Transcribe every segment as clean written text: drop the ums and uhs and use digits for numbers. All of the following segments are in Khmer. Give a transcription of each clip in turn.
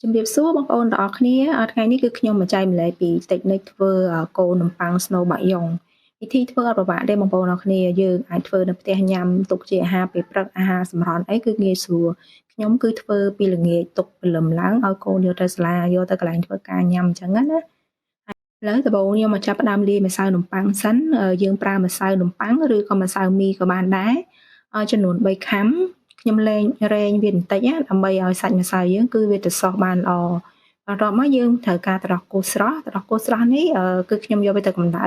ជំរាបសួរបងប្អូនទាំងអស់គ្នាថ្ងៃនេះគឺខ្ញុំមកចែកម្លែកពី technique ធ្វើកូននំប៉័ង ស្នូលបាក់យ៉ុងវិធីធ្វើអត់ពិបាកទេបងប្អូនអរគ្នាយើងអាចធ្វើនៅផ្ទះញ៉ាំទុកជាអាហារពេលព្រឹកអាហារសម្រន់អីគឺងាយស្រួលខ្ញុំគឺធ្វើពីល្ងាចទុកព្រលឹមឡើងឲ្យកូនយកទៅសាលាយកទៅកន្លែងធ្វើការញ៉ាំអញ្ចឹងណាឥឡូវដំបូងខ្ញុំមកចាប់ផ្ដើមលាយម្សៅនំប៉័ងសិនយើងប្រើម្សៅនំប៉័ងឬក៏ម្សៅមីក៏បានដែរចំនួន3ខាំខ្ញុំលែងរែងវាបន្តិចណាដើម្បីឲ្យសាច់ម្សៅយើងគឺវាទៅសោះបានល្អបន្ទាប់មកយើងត្រូវការត្រោះគោស្រស់ត្រោះគោស្រស់នេះគឺខ្ញុំយកវាទៅកម្ដៅ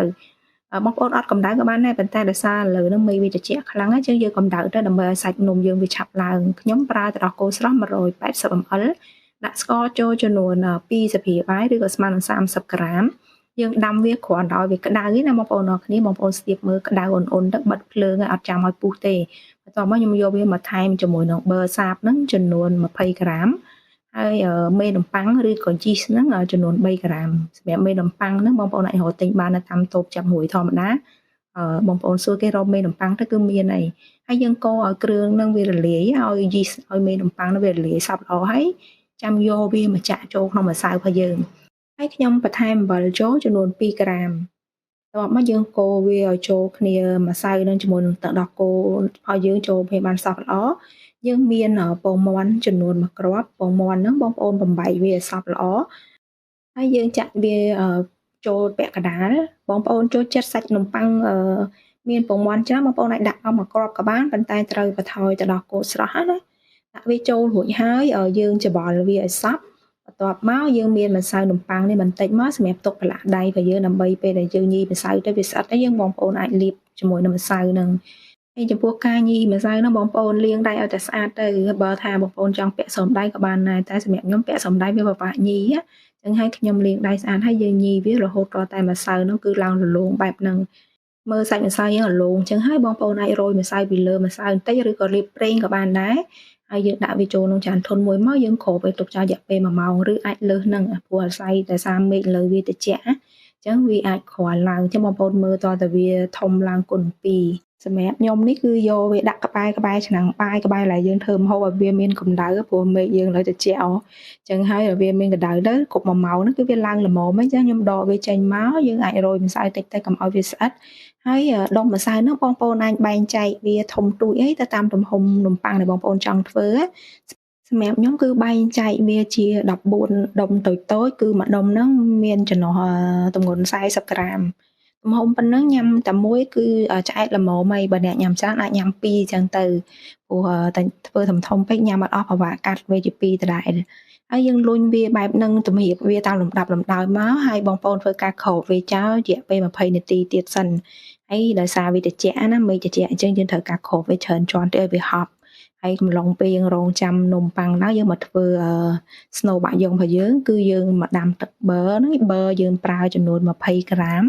បងប្អូនអត់កម្ដៅក៏បានដែរប៉ុន្តែដោយសារឥឡូវហ្នឹងមេវាត្រជាក់ខ្លាំងអញ្ចឹងយើងកម្ដៅទៅដើម្បីឲ្យសាច់នំយើងវាឆាប់ឡើងខ្ញុំប្រើត្រោះគោស្រស់180 ml ដាក់ស្ករចូលចំនួន2ស្លាបព្រាបាយឬក៏ស្មើនឹង30ក្រាមយើងដាំវាគ្រាន់តែឲ្យវាក្តៅទេណាបងប្អូនអរគ្នាបងប្អូនស្ទាបមើលក្តៅអ៊ុនៗទៅបិទភ្លើងឲ្យអត់ចាំឲ្យពុះទេបន្ទាប់មកខ្ញុំយកវាមកថែមជាមួយនឹងប៊ឺសាបហ្នឹងចំនួន20ក្រាមហើយមេនំប៉័ងឬក៏ជីសហ្នឹងចំនួន3ក្រាមសម្រាប់មេនំប៉័ងហ្នឹងបងប្អូនអាចរកទិញបាននៅតាមតូបចាប់រួយធម្មតាបងប្អូនសួរគេរកមេនំប៉័ងទៅគឺមានអីហើយយើងកូរឲ្យគ្រឿងហ្នឹងវារលាយឲ្យយីសឲ្យមេនំប៉័ងហ្នឹងវារលាយសព្វល្អហើយចាំយកវាមកចាក់ចូលក្នុងម្សៅរបស់យើងហើយខ្ញុំបន្ថែមអំបិលចូលចំនួន2ក្រាមបន្ទាប់មកយើងកូរវាឲ្យចូលគ្នាម្សៅនឹងជាមួយនឹងទឹកដោះគោឲ្យយើងចូលគ្នាបានសព្វល្អយើងមានពងមាន់ចំនួន1គ្រាប់ពងមាន់ហ្នឹងបងប្អូនបំបែកវាឲ្យសព្វល្អហើយយើងចាក់វាចូលពាក់កណ្ដាលបងប្អូនចូលចិត្តសាច់នំប៉័ងមានពងមាន់ច្រើនបងប្អូនអាចដាក់អស់មួយគ្រាប់ក៏បានប៉ុន្តែត្រូវបន្ថយទៅដល់គោស្រស់ណាដាក់វាចូលរួចហើយយើងច្បល់វាឲ្យសព្វបន្ទាប់មកយើងមានម្សៅនំប៉័ងនេះបន្តិចមកសម្រាប់ទុកប្រឡាក់ដៃរបស់យើងដើម្បីពេលដែលយើងញីម្សៅទៅវាស្អិតហើយយើងបងប្អូនអាចលាបជាមួយនឹងម្សៅនឹងហើយចំពោះការញីម្សៅហ្នឹងបងប្អូនលាងដៃឲ្យតែស្អាតទៅបើថាបងប្អូនចង់ពាក់ស្រោមដៃក៏បានដែរតែសម្រាប់ខ្ញុំពាក់ស្រោមដៃវាពិបាកញីណាចឹងហើយខ្ញុំលាងដៃស្អាតហើយយើងញីវារហូតដល់តែម្សៅហ្នឹងគឺឡើងរលោងបែបហ្នឹងមើលសាច់ម្សៅយើងរលោងចឹងហើយបងប្អូនអាចរោយម្សៅពីលើម្សៅបន្តិចឬក៏លាបប្រេងក៏បានដែរហើយយើងដាក់វាចូលក្នុងចានធុនមួយមកយើងគ្របឲ្យទុកចោលរយៈពេល1ម៉ោងឬអាចលើសហ្នឹងព្រោះអាស្រ័យតែសារមេឃលើវាត្រជាក់អញ្ចឹងវាអាចគ្រាន់ឡើងអញ្ចឹងបងប្អូនមើលតតែវាធំឡើងគុណ2សម្រាប់ខ្ញុំនេះគឺយកវាដាក់ក្បែរក្បែរឆ្នាំងបាយក្បែរឡើយយើងធ្វើម្ហូបឲ្យវាមានកម្ដៅព្រោះមេឃយើងលើត្រជាក់អញ្ចឹងហើយឲ្យវាមានកម្ដៅទៅគ្រប់1ម៉ោងហ្នឹងគឺវាឡើងល្មមអញ្ចឹងខ្ញុំដកវាចេញមកយើងអាចរោយម្សៅតិចទៅកុំឲ្យវាស្អិតហើយដុំម្សៅហ្នឹងបងប្អូនអាចបែងចែកវាធំទូចអីទៅតាមទំហំនំប៉័ងដែលបងប្អូនចង់ធ្វើសម្រាប់ខ្ញុំគឺបែងចែកវាជា14ដុំតូចៗគឺមួយដុំហ្នឹងមានចំណុះទម្ងន់40ក្រាមទំហំប៉ុណ្ណឹងញ៉ាំតែមួយគឺឆ្អែតល្មមហើយបើអ្នកញ៉ាំច្រើនអាចញ៉ាំ2អញ្ចឹងទៅព្រោះតែធ្វើធំធំពេកញ៉ាំអត់អស់ពិបាកកាត់វាជា2ដដែលហើយយើងលុញវាបែបហ្នឹងតម្រៀបវាតាមលំដាប់លំដោយមកហើយបងប្អូនធ្វើការគ្របវាចោលរយៈពេល20នាទីទៀតសិនហើយដោយសារវាត្រជាក់ណាមេឃត្រជាក់អញ្ចឹងយើងត្រូវការគ្របវាច្រើនជាន់ទៅឲ្យវាហប់ហើយកំឡុងពេលយើងរងចាំនំប៉័ងឡើងយើងមកធ្វើស្នូលបាក់យ៉ុងរបស់យើងគឺយើងមកដាំទឹកប៊ឺហ្នឹងប៊ឺយើងប្រើចំនួន20ក្រាម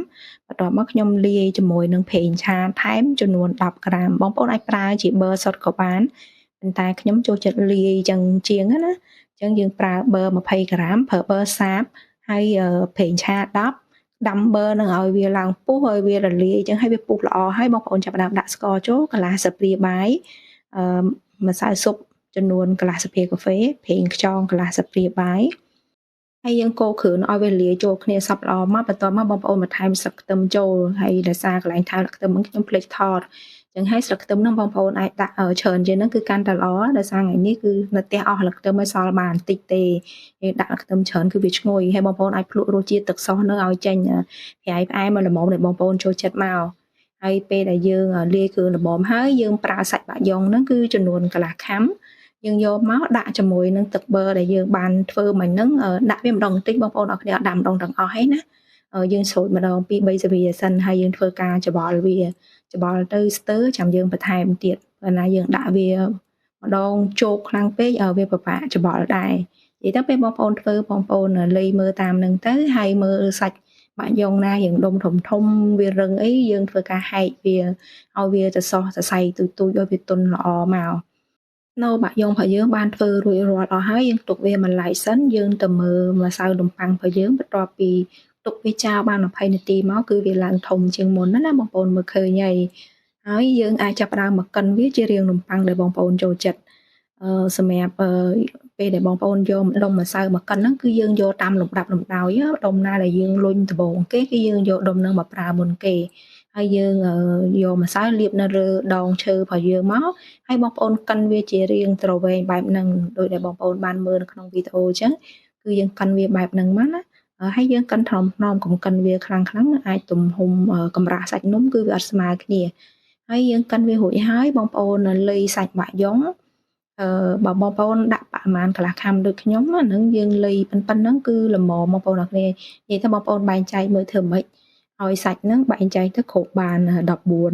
បន្ទាប់មកខ្ញុំលាយជាមួយនឹងប្រេងឆាថែមចំនួន10ក្រាមបងប្អូនអាចប្រើជាប៊ឺសុទ្ធក៏បានប៉ុន្តែខ្ញុំចូលចិត្តលាយចឹងជាងណាអញ្ចឹងយើងប្រើប៊ឺ20ក្រាមប្រើប៊ឺសាបហើយប្រេងឆា10ដាំប៊ឺនឹងឲ្យវាឡើងពុះឲ្យវារលាយអញ្ចឹងឲ្យវាពុះល្អហើយបងប្អូនចាប់ផ្ដើមដាក់ស្ករចូលកន្លះស្លាបព្រាបាយអឺម្សៅស៊ុបចំនួនកន្លះស្លាបព្រាកាហ្វេប្រេងខ្យងកន្លះស្លាបព្រាបាយហើយយើងកូរគ្រឿងឲ្យវាលាយចូលគ្នាសព្វល្អមកបន្ទាប់មកបងប្អូនបន្ថែមស្លឹកខ្ទឹមចូលហើយដោយសារកន្លែងថែមស្លឹកខ្ទឹមហ្នឹងខ្ញុំភ្លេចថតចឹងហើយស្លឹកខ្ទឹមហ្នឹងបងប្អូនអាចដាក់ច្រើនជាងហ្នឹងគឺកាន់តែល្អដោយសារថ្ងៃនេះគឺនៅផ្ទះអស់ស្លឹកខ្ទឹមឲ្យសល់បានបន្តិចទេយើងដាក់ស្លឹកខ្ទឹមច្រើនគឺវាឈ្ងុយហើយបងប្អូនអាចភ្លក់រសជាតិទឹកសុសហ្នឹងឲ្យចេញប្រៃផ្អែមមកល្មមដែលបងប្អូនចូលចិត្តមកហើយពេលដែលយើងលាយគ្រឿងល្មមហើយយើងប្រើសាច់បាក់យ៉ុងហ្នឹងគឺចំនួនកន្លះខាំយើងយកមកដាក់ជាមួយនឹងទឹកប៊ឺដែលយើងបានធ្វើមិញហ្នឹងដាក់វាម្ដងបន្តិចបងប្អូនអរគ្នាអត់ដាក់ម្ដងទាំងអស់ទេណាយើងស្រូចម្ដង2 3ស្លាបសិនហើយយើងធ្វើការច្បល់វាច្បល់ទៅស្ទើចាំយើងបន្ថែមទៀតបើណាយើងដាក់វាម្ដងជោកខ្លាំងពេកវាពិបាកច្បល់ដែរនិយាយទៅពេលបងប្អូនធ្វើបងប្អូនលៃមើលតាមនឹងទៅហើយមើលសាច់បាក់យ៉ុងណាយើងដុំធំធំវារឹងអីយើងធ្វើការហែកវាឲ្យវាទៅសោះសរសៃទូចទូចឲ្យវាទន់ល្អមកនៅបាក់យ៉ុងរបស់យើងបានធ្វើរួចរាល់អស់ហើយយើងទុកវាមួយឡែកសិនយើងទៅមើលម្សៅនំប៉័ងរបស់យើងបន្ទាប់ពីទុកវាចោលបាន20នាទីមកគឺវាឡើងធំជាងមុនណាបងប្អូនមើលឃើញហើយហើយយើងអាចចាប់ផ្ដើមមកកិនវាជារាងនំប៉័ងដែលបងប្អូនចូលចិត្តសម្រាប់ ពេលដែលបងប្អូនយកម្ដុំម្សៅមកកិនហ្នឹងគឺយើងយកតាមលំដាប់លំដោយដុំណាដែលយើងលុញដំបូងគេគឺយើងយកដុំហ្នឹងមកប្រើមុនគេហើយយើងយកម្សៅលាបនៅលើដងឈើរបស់យើងមកហើយបងប្អូនកិនវាជារាងទ្រវែងបែបហ្នឹងដោយដែលបងប្អូនបានមើលនៅក្នុងវីដេអូអញ្ចឹងគឺយើងកិនវាបែបហ្នឹងមកណាហើយយើងកិនថ្នមៗកុំកិនវាខ្លាំងៗអាចទំហំកម្រាស់សាច់នំគឺវាអត់ស្មើគ្នាហើយយើងកិនវារួចហើយបងប្អូនលៃសាច់បាក់យ៉ុងបើបងប្អូនដាក់ប្រមាណកន្លះខាំដូចខ្ញុំហ្នឹងយើងលៃប៉ុណ្ណឹងគឺល្មមបងប្អូនអរគ្នានិយាយថាបងប្អូនបែងចែកមើលធ្វើម៉េចឲ្យសាច់ហ្នឹងបែងចែកទៅគ្រប់បាន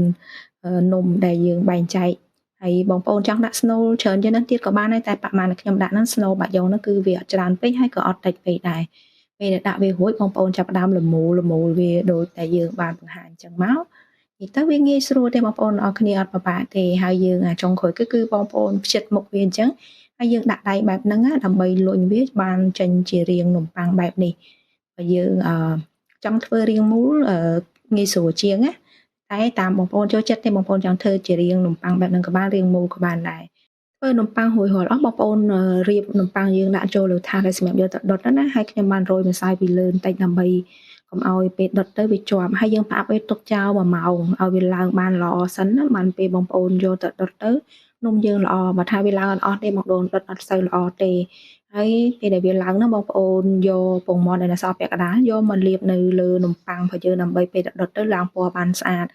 14នំដែលយើងបែងចែកហើយបងប្អូនចង់ដាក់ស្នូលច្រើនជាងហ្នឹងទៀតក៏បានដែរតែប្រមាណដែលខ្ញុំដាក់ហ្នឹងស្នូលបាក់យ៉ុងហ្នឹងគឺវាអត់ច្រើនពេកហើយក៏អត់តិចពេកដែរពេលដែលដាក់វារួចបងប្អូនចាប់ផ្ដើមលមូលវាដូចតែយើងបានបង្ហាញអញ្ចឹងមកនិយាយទៅវាងាយស្រួលទេបងប្អូនអរគ្នាអត់ពិបាកទេហើយយើងចុងក្រោយគឺបងប្អូនផ្ចិតមុខវាអញ្ចឹងហើយយើងដាក់ដៃបែបហ្នឹងដើម្បីលុញវាបានចេញជារាងនំប៉័ងបែបនេះបើយើងចង់ធ្វើរាងមូលងាយស្រួលជាងណាតែតាមបងប្អូនចូលចិត្តទេបងប្អូនចង់ធ្វើជារាងនំប៉័ងបែបហ្នឹងក៏បានរាងមូលក៏បានដែរធ្វើនំប៉័ងរួចរាល់អស់បងប្អូនរៀបនំប៉័ងយើងដាក់ចូលលើថាសដែលសម្រាប់យកទៅដុតណាហើយខ្ញុំបានរោយម្សៅពីលើបន្តិចដើម្បីកុំឲ្យពេលដុតទៅវាជាប់ហើយយើងផ្អាប់វាទុកចោល1ម៉ោងឲ្យវាឡើងបានល្អសិនណាបានពេលបងប្អូនយកទៅដុតទៅនំយើងល្អបើថាវាឡើងអត់អស់ទេបងប្អូនដុតអត់សូវល្អទេហើយពេលដែលវាឡើងហ្នឹងបងប្អូនយកពងមាន់ដែលនៅសល់ពាក់កណ្ដាលយកមកលាបនៅលើនំប៉័ងរបស់យើងដើម្បីពេលដុតទៅឡើងពណ៌បានស្អាត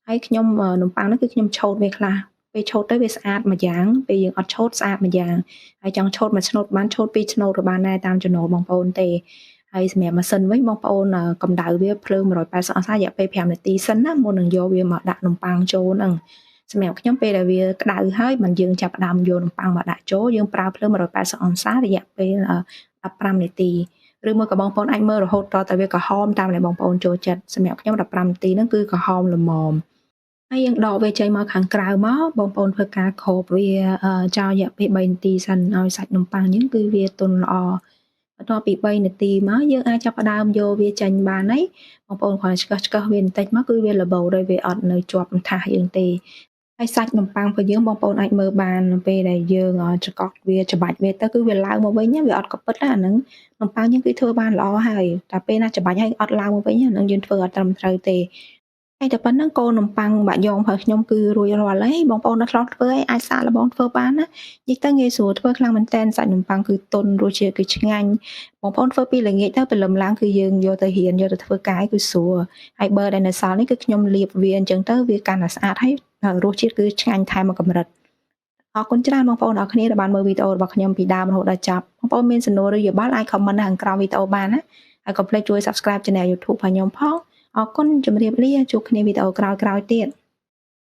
ហើយខ្ញុំនំប៉័ងហ្នឹងគឺខ្ញុំឆូតវាខ្លះពេលឆូតទៅវាស្អាតម្យ៉ាងពេលយើងអត់ឆូតស្អាតម្យ៉ាងហើយចង់ឆូតមួយឆ្នូតបានឆូតពីរឆ្នូតក៏បានដែរតាមចំណូលបងប្អូនទេហើយសម្រាប់ម៉ាស៊ីនវិញបងប្អូនកម្ដៅវាភ្លើង180អង្សារយៈពេល5នាទីសិនណាមុននឹងយកវាមកដាក់នំប៉័ងចូលហ្នឹងសម្រាប់ខ្ញុំពេលដែលវាក្ដៅហើយមិនយើងចាប់ផ្ដើមយកនំប៉័ងមកដាក់ចូលយើងប្រើភ្លើង180អង្សារយៈពេល15នាទីឬមួយក៏បងប្អូនអាចមើលរហូតដល់តែវាក្រហមតាមដែលបងប្អូនចូលចិត្តសម្រាប់ខ្ញុំ15នាទីហ្នឹងគឺក្រហមល្មមហើយយើងដកវាចេញមកខាងក្រៅមកបងប្អូនធ្វើការគ្របវាចោលរយៈពេល3នាទីសិនឲ្យសាច់នំប៉័ងយើងគឺវាទន់ល្អបន្ទាប់ពី3នាទីមកយើងអាចចាប់ផ្ដើមយកវាចេញបានហើយបងប្អូនគ្រាន់តែឆ្កឹះវាបន្តិចមកគឺវាល្បោដោយវាអត់នៅជាប់ថាសយើងទេហើយសាច់នំប៉័ងរបស់យើងបងប្អូនអាចមើលបានពេលដែលយើងចកវាច្បាច់វាទៅគឺវាឡើងមកវិញវាអត់កពិតណាអាហ្នឹងនំប៉័ងយើងគឺធ្វើបានល្អហើយតែពេលណាច្បាច់ហើយអត់ឡើងមកវិញអាហ្នឹងយើងធ្វើអត់ត្រឹមត្រូវទេហើយតែប៉ុណ្្នឹងកូននំប៉័ងបាក់យ៉ងរបស់ខ្ញុំគឺរួចរាល់ហើយបងប្អូននៅធ្លាប់ធ្វើឲ្យអាចសាកល្បងធ្វើបានណានិយាយទៅងាយស្រួលធ្វើខ្លាំងមែនតើសាច់នំប៉័ងគឺទន់រសជាតិគឺឆ្ងាញ់បងប្អូនធ្វើពីល្ងាចទៅព្រលឹមឡើងគឺយើងយកទៅរៀនយកទៅធ្វើកាយគឺស្រួលហើយបើដែលនៅសល់នេះគឺខ្ញុំលាបវាអញ្ចឹងទៅវាកាន់តែស្អាតហើយរសជាតិគឺឆ្ងាញ់ថែមមួយកម្រិតអរគុណច្រើនបងប្អូនអរគ្នាដែលបានមើលវីដេអូរបស់ខ្ញុំពីដើមរហូតដល់ចប់បងប្អូនមានសំណួរឬយោបល់អាច comment នៅខាងក្រោមវីដេអូបានណាហើយកុំភ្លេចជួយ Subscribe Channel YouTube របស់ខ្ញុំផងអរគុណជម្រាបលាជួបគ្នាវីដេអូក្រោយៗទៀត។